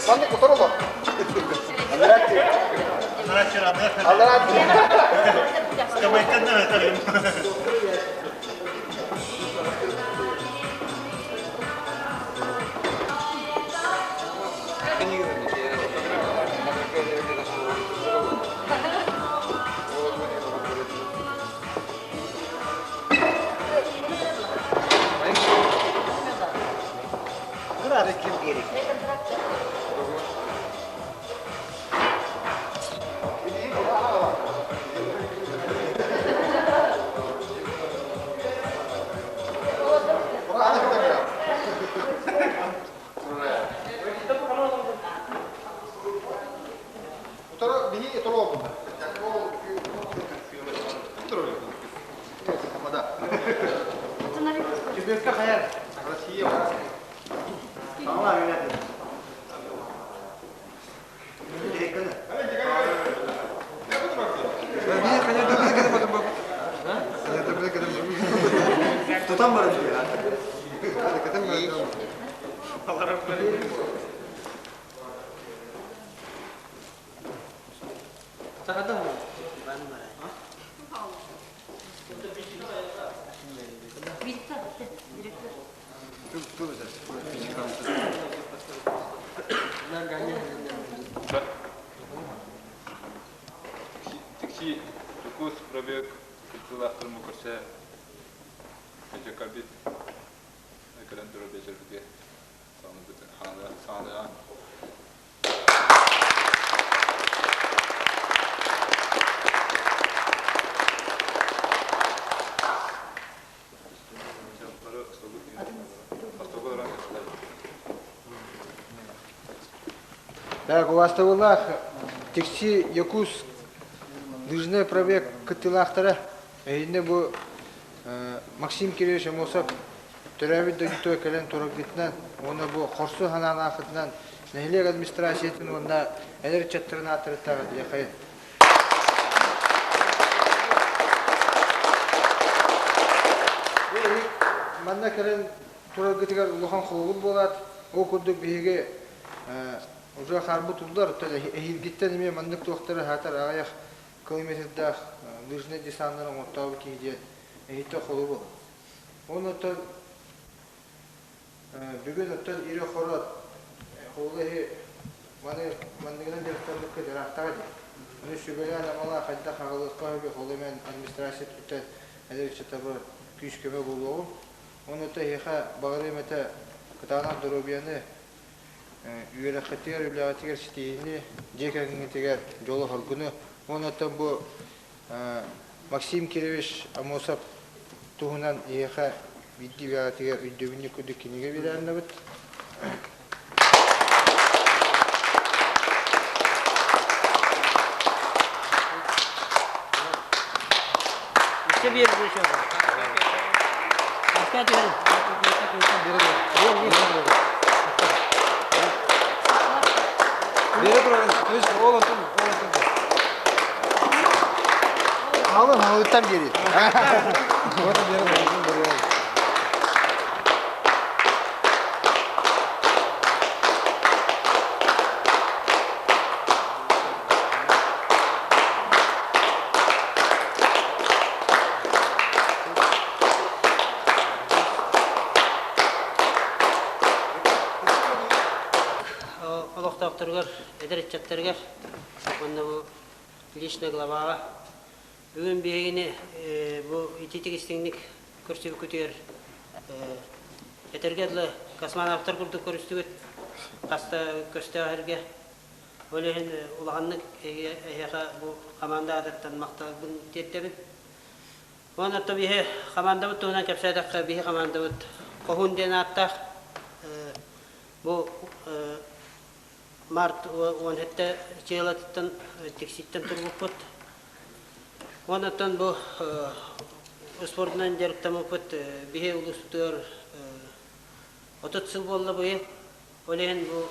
Маннык утары олор. Тикси Тукус пробег кыттыылаахтарын бу көрсө Эдьэкабит кэлэн турар биэчэрбитигэр саҥалыаҕа Так, убастабыллаах Тикси Якутск лыжный пробег кыттыылаахтара. Эһинне бу Максим Кириллович Амосов төрөөбүт дойдутугар кэлэн тураргытынан уонна бу хорсун санаалаахытынан нэһилиэк администрациятын уонна эдэр ыччаттарын ааттарыттан диэхайын. Манна кэлэн тураргытыгар улахан холобур буолаат, ол курдук биһиги уже хаарбыт уллар, эһиилгиттэн эмиэ маннык туохтары аһаатар аҕыйах километрдаах лыжнай десаннары оҥортообут киһи диэн эһиттэн холобур. Онон бүгүн оттон ирэ-хоро холу иһи маны манныгынан дьарыктаммыкка дьараахтаҕа дии. Ону сүбэлээн-амалаан хайдах аҕалыахха сөбүй, холу эмэн администрация өттүттэн эдэр ыччаттарбар күүс-көмө буолуоҕум. Уонна оттон эһиэхэ баҕарыам этэ кытаанах доруобуйаны, үөрэххитигэр, үлэҕитигэр ситиһиини, дьиэ кэргэҥҥитигэр дьолу-соргуну. Уонна оттон бу Максим Кирович Амосов туһунан эһиэхэ биирдии бэҕэтигэр өйдөбүнньүк курдук кинигэ бирээннэбит. Алын алыттан бери. Олохтоохторугар, эдэр ыччаттарыгар уонна бу личный главаҕа бүгүн биһигини бу итиитик истиҥник көрсүбүккүтүгэр этэргэ дылы космонавтар курдук көрүстүгүт хаста көстөөх эргэ ол иһин улаханнык эһиэхэ бу хамаанда аатыттан махталбын тиэрдэбин. Уонна оттон биһи хамаандабыт туһунан кэпсээтэххэ, биһи хамаандабыт Хоһуун диэн ааттаах. Бу март 17 чыылатыттан Тикситтэн турбуппут. Уонна оттон бу спордунан дьарыктаммыппыт биһи улууспутугар 30 сыл буолла быйыл. Ол иһин бу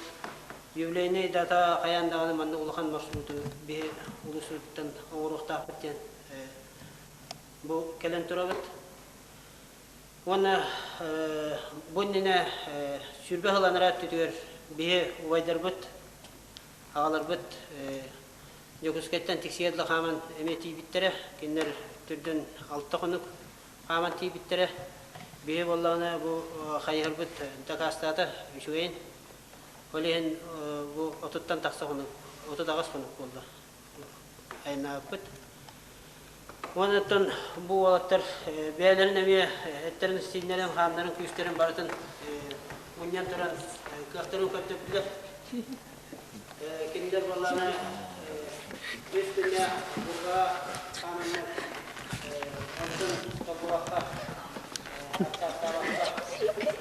юбилейный дата хайаан даҕаны маннык улахан маршруту биһи улууспутуттан оҥоруохтаахпыт диэн бу кэлэн турабыт. Уонна бу иннинэ 20 сыл анараа өттүтүгэр биһи убайдарбыт, аҕаларбыт Дьокуускайтан Тиксигэ дылы хааман эмиэ тиийбиттэрэ. Кинилэр төрдүн 6 хонук хааман тиийбиттэрэ. Биһи буоллаҕына бу хайыһарбыт дакаастаата үчүгэйин. Ол иһин бу отуттан тахса хонук, 38 хонук буолла айаннаабыппыт. Уонна бу уолаттар бэйэлэрин эмиэ эттэрин-сииннэрин, хааннарын, күүстэрин барытын мунньан туран кыахтарын көрдөрдүлэр. Кинилэр буоллаҕына үс күннээх бургаа хаананнар онтон толлубакка, аккаастаабакка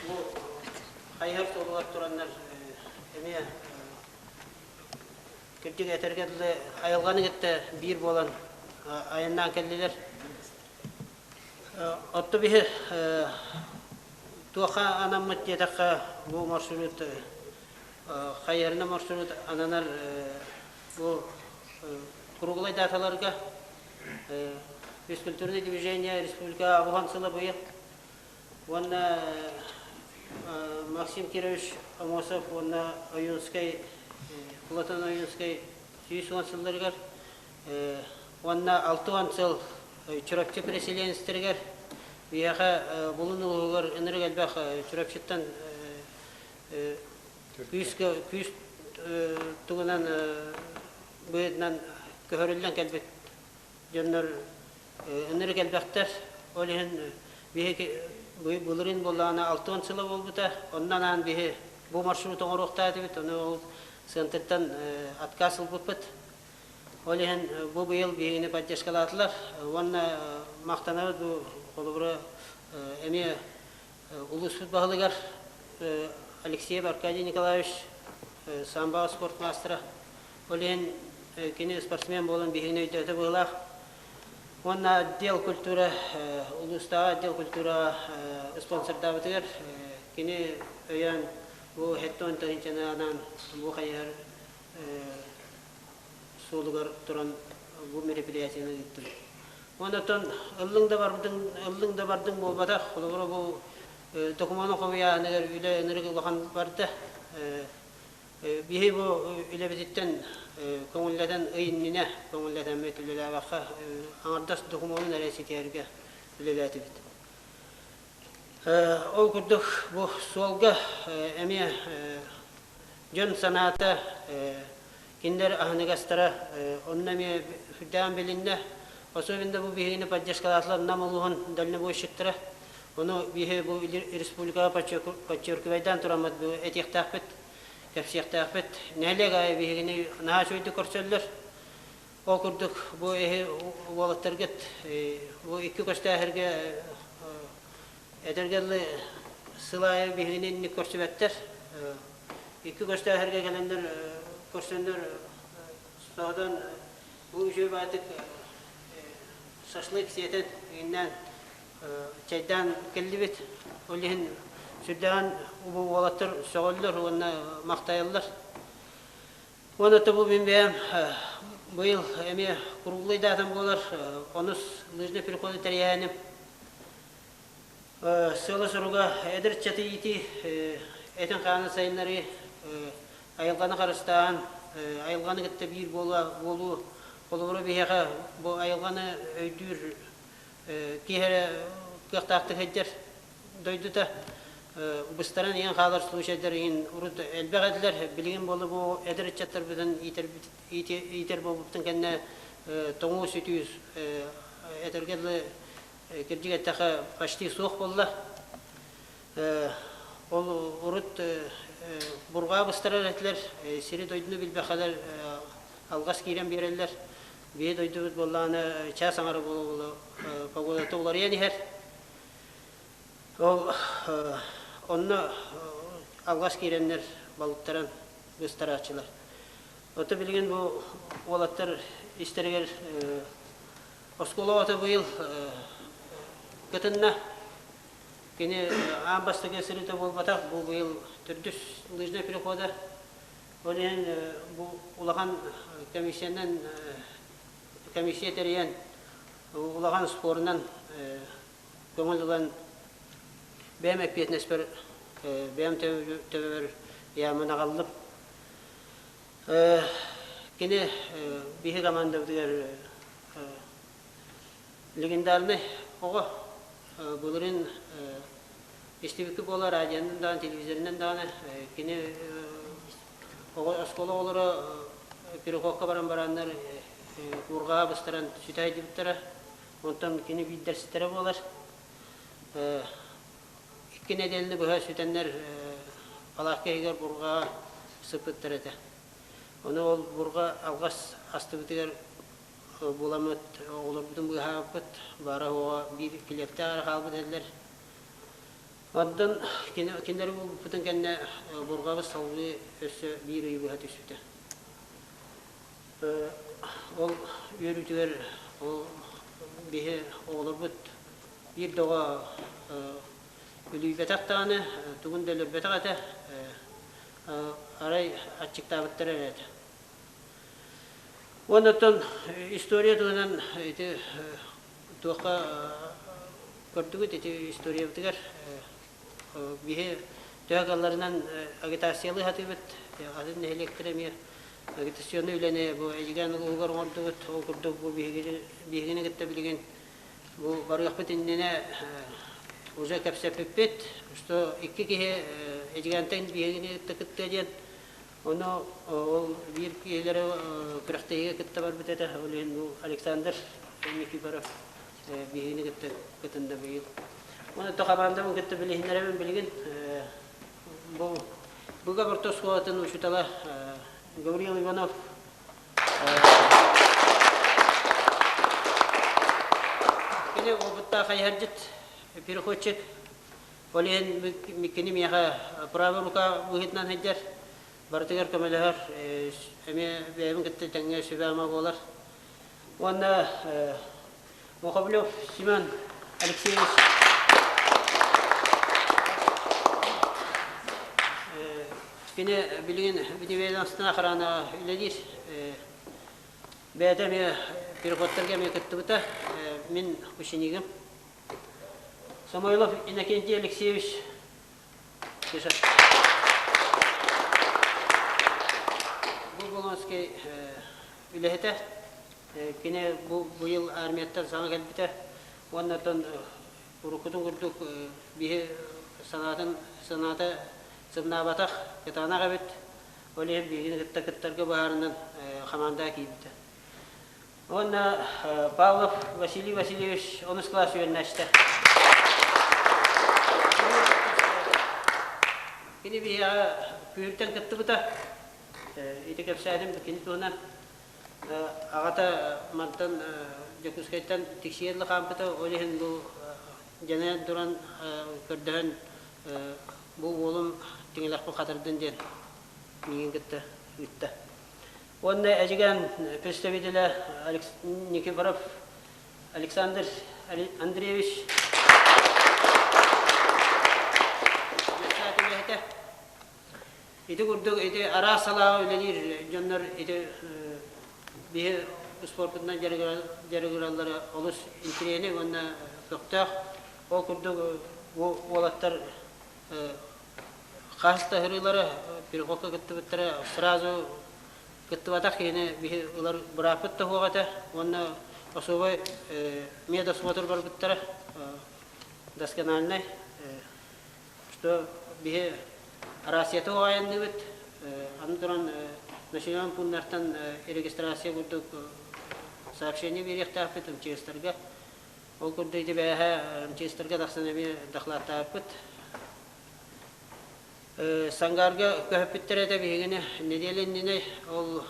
бу хайыһар суолугар тураннар эмиэ кырдьык этэргэ дылы айылҕаны кытта биир буолан айаннаан кэллилэр. Отту биһи туохха анаммыт диэтэххэ бу маршрут хайыһарына маршрут ананар бу круглай даталарга физкультурное движение республика абыхан сыла быйыл уонна Максим Кирович Амосов уонна Ойуунскай Платон Ойуунскай 110 сылларыгар уонна 60 сыл Чурапчы переселенецтэригэр биһиэхэ Булун улууһугар ынырык элбэх Чурапчыттан күүс күүс тугунан быһыытынан көһөрүллэн кэлбит дьоннор ынырык элбэхтэр. Ол иһин биһиги былырыын буоллаҕына 60 сыла буолбута. Онно анаан биһи бу маршрут оҥоруохтаах этибит. Ону ол центртан отказ ылбыппыт. Ол иһин бу быйыл биһигини поддержкалаатылар уонна махтанабыт бу холобура эмиэ улууспут баһылыгар Алексеев Аркадий Николаевич самбо спорт маастара. Ол иһин кини спортсмен буолан биһигини өйдөөтө быһыылаах. Уонна отдел культура улуустааҕы отдел культура спонсордаабытыгар кини өйөөн бу 70 тыһыынчаны анаан бу хайыһар суолугар туран бу мероприятиены ыыттым. Онтон ыллыҥ да бардыҥ, ыллыҥ да бардыҥ буолбатах. Холобура бу докумуону хомуйааһыныгар үлэ ынырык улахан барда. Биһи бу үлэбититтэн көҥүллэтэн ый иннинэ көҥүллэтэммит үлэлээбэххэ аҥардас докумуонун эрэ ситиһэргэ үлэлээтибит. Ол курдук бу суолга эмиэ дьон санаата кинилэр аһыныгастара онно эмиэ сүрдээҕин билиннэ. Особенно бу биһигини поддержкалаатылар Нам улууһун дальнобойщиктара. Ону биһи бу республикаҕа подчеркивайдаан тураммыт бу этиэхтээхпит, кэпсиэхтээхпит. Нэһилиэк аайы биһигини наһаа үчүгэйдик көрсөллөр. Ол курдук бу эһи уолаттаргыт бу икки көстөөһөргө этэргэ дылы сыл аайы биһигини инник көрсүбэттэр. Икки көстөөһөргө кэлэннэр көрсөннөр соһутан бу үчүгэй баатык шашлык сиэтэн иҥнээн чэйдээн кэллибит. Ол иһин сүрдээҕин уолаттар сөҕөллөр уонна махтайаллар. Уонна бу мин бэйэм быйыл эмиэ круглый даатам буолар онус лыжный переходы тэрийээним. Сыала-соруга эдэр ыччаты иитии, этин-хаанын сайыннарыы, айылҕаны харыстааһын, айылҕаны кытта биир буолуу, холобура биһиэхэ бу айылҕаны өйдүүр киһи эрэ кыахтаахтык сылдьар дойдута быстаран иһэн хаалар случайдар иһин урут элбэх этилэр. Билигин буолла бу эдэр ыччаттарбытын иитэр буолбуттан кэннэ тоҥуу сүтүү этэргэ дылы кырдьык эттэххэ почти суох буолла. Ол урут бурҕаа быстарар этилэр, сири-дойдуну билбэхэлэр алҕас киирэн биэрэллэр. Биһи дойдубут буоллаҕына чаас аҥара буола-буола погодата уларыйан иһэр. Ол онно алҕас киирэннэр балыктаран быстарааччылар. Ото билигин бу уолаттар истэригэр оскуола оҕото быйыл кытынна. Кини аан бастакы сырыыта буолбатах, бу быйыл төрдүс лыжный перехода. Ол иһин бу улахан комиссиянан комиссия тэрийэн улахан спорунан. көҥүл ылан бэйэм эппиэтинэспэр бэйэм төбөбөр ыйааммын аҕаллым. Кини биһи командабытыгар легендарный оҕо былырыын истибикки буола радионан даҕаны телевизорынан даҕаны кини оскуола оҕолоро переходка баран бараннар куурҕаҕа быстаран сүтэ сылдьыбыттара. Онтон кини биирдэстэрэ буолар. Икки нэдиэлэни быһа сүтэннэр палаакка иһигэр бурҕаҕа сыппыттар этэ. Ону ол бурҕа алҕас астыбытыгар буламмыт оҕолорбутун быыһаабыппыт. Баара-суоҕа биир килиэптээх эрэ хаалбыт этилэр. Онтон кинилэри булбуппутун кэннэ бурҕабыт салгыы өссө биир ый быһа түспүтэ. Ол үөрүүтүгэр ол биһи оҕолорбут биир да оҕо үлүйбэтэх даҕаны, тугун да өлөрбөтөх этэ, арай аччыктаабыттар эрэ этэ. Уонна оттон история туһунан ити туохха көрдүгүт ити историябытыгар биһи төһө кыалларынан агитациялыы сатыыбыт, атын нэһилиэктэр эмиэ агитационнай үлэни бу Эдьигээн улууһугар оҥордубут. Ол курдук бу биһигини кытта билигин бу барыахпыт иннинэ уже кэпсэппиппит, что икки киһи Эдьигээнтэн биһигини кытта кыттыа диэн. Ону ол биир киһилэрэ күрэхтэһиигэ кытта барбыт этэ. Ол иһин бу Александр Никифоров биһигини кытта кытынна быйыл. Уонна то хамаандабын кытта билиһиннэрэбин билигин. Бу Быга орто оскуолатын учуутала Гаврил Иванов кини опыттаах хайыһардьыт, переходчик. Ол иһин кини миэхэ правая рука быһыытынан сылдьар, барытыгар көмөлөһөр, эмиэ бэйэбин кытта тэҥҥэ сүбэ-ама буолар. Уонна Муховлев Семен Алексеевич кини билигин ведомствоны охрана үлэлиир. Бэйэтэ эмиэ переходтарга эмиэ кыттыбыта. Мин ученигым. Самойлов Иннокентий Алексеевич Бу Болонский үлэһитэ. Кини бу быйыл армияттан саҥа кэлбитэ уонна оттон уруккутун курдук биһи санаатын санаата сымнаабатах кытаанах эбит. Ол иһин биһигини кытта кыттарга быһаарынан хамаандаҕа киирбитэ. Уонна Павлов Василий Васильевич онус кылаас үөрэнээччитэ. Кини биһиэхэ күһүртэн кыттыбыта. Ити кэпсээтим кини туһунан. Аҕата мантан Дьокуускайтан Тиксигэ дылы хаампыта, ол иһин бу дьэнэ туран көрдөһөн бу уолум тиҥилэхпин хатырдын диэн миигин кытта ыытта. Уонна Эдьигээн представителэ Никифоров Александр Андреевич үлэһитэ. Ити курдук ити араас салааҕа үлэлиир дьоннор ити биһи спорпутунан дьарыгыраллара олус интэриэһинэй уонна көхтөөх. Ол курдук бу уолаттар хас да ыһырыылара переходка кыттыбыттара сразу кыттыбатах киһини биһи ылар бырааппыт да суох этэ уонна особой медосмотр барбыттара доскональнай что биһи Россията айанныыбыт аны туран населенный пунктартан регистрация курдук сообщение биэриэхтээхпит МЧСтарга. Ол курдук ити бээһэ МЧСтарга тахсан эмиэ дакылааттаабыппыт. Сангаарга көһөппүттэр этэ биһигини нэдиэлэ иннинэ ол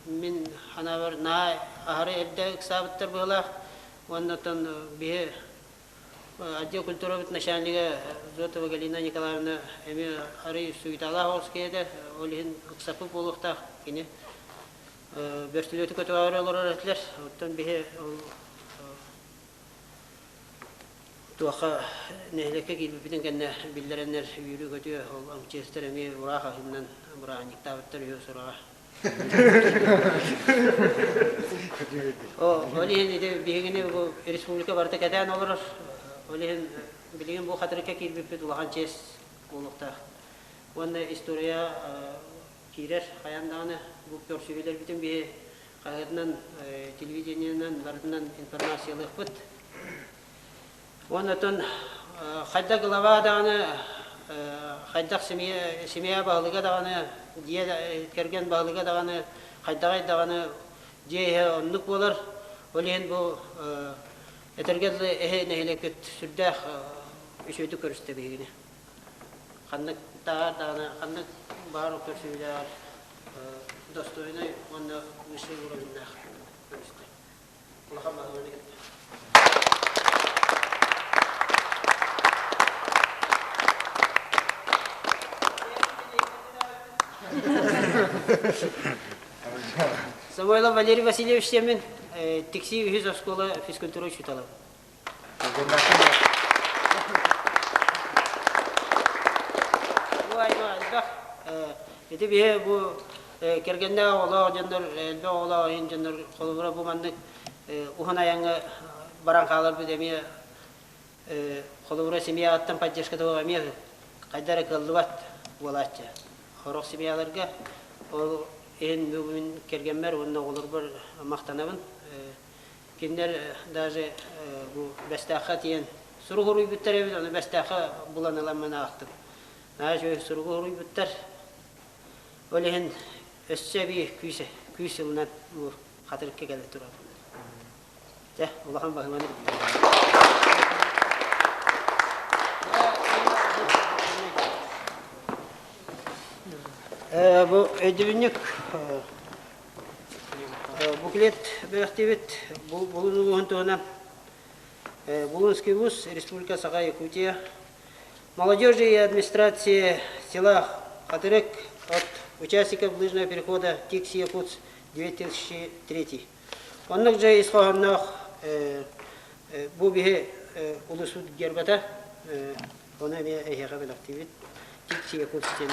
мин санаабар наһаа аһары эрдэ ыксаабыттар быһыылаах уонна оттон биһи Отдел культурабыт начальнига Зотова Галина Николаевна эмиэ арый суеталаах оҕус киһи этэ, ол иһин ыксаппыт буолуохтаах кини. Бөртөлүөтү көтөҕөөрү олорор этилэр, оттон биһи ол туохха нэһилиэккэ киирбиппитин кэннэ биллэрэннэр үөрүү-көтүү ол МЧСтэр эмиэ ураах аһынан бырааһынньыктаабыттар үһү сураҕа. Ол иһин ити биһигини бу республика барыта кэтээн олорор. Ол иһин билигин бу Хатырыкка киирбиппит улахан чиэс буолуохтаах. Уонна история киирэр хайаан даҕаны бу көрсүһүүлэрбитин биһи хаһыатынан, телевидениенэн барытынан информациялыахпыт. Уонна хайдах глава даҕаны, хайдах семья, семья баһылыга даҕаны, дьиэ кэргэн баһылыга даҕаны, хайдаҕай даҕаны дьиэ иһэ оннук буолар. Ол иһин бу этэргэ дылы эһи нэһилиэккит сүрдээх үчүгэйдик көрүстэ биһигини. Ханнык таар даҕаны, ханнык баар көрсүһүүлээх достойнай уонна высший уровеннаах көрүстэ. Улахан баһылыгы кытта. Самойлов Валерий Васильевич Семин, Тикси үһүс оскуола физкультура учуутала. Бу аймах элбэх. Ити биһи бу кэргэннээх оҕолоох дьоннор, элбэх оҕолоох иһин дьоннор холобура бу маннык уһун айаҥҥа баран хааларбыт эмиэ холобура семьяҕыттан поддержка туох эмиэ хайда эрэ кыаллыбат буолааччы. Сорох семьяларга ол иһин бүгүн кэргэммэр уонна оҕолорбор махтанабын. Кинилэр даже бу Бэстээххэ тиийэн сурук уруйбуттар эбит, ону Бэстээххэ булан ыламмын аахтым. Наһаа үчүгэй суругу уруйбуттар. Ол иһин өссө эбии күүс, күүс ылынан бу Хатырыкка кэлэ турабын. Дьэ, улахан баһыманы Бу өйдөбүнньүк Буклет бэлэхтиибит Булун улууһун туһунан Булунский вуз, Республика Саха-Якутия. Молодежи и администрации села Хатырык от участников лыжного перехода Тикси-Якутск 2003. Оннук же ис хоһоонноох бу биһи улуспут гербата ону эмиэ эһиэхэ бэлэхтиибит. Тикси-Якутск диэн.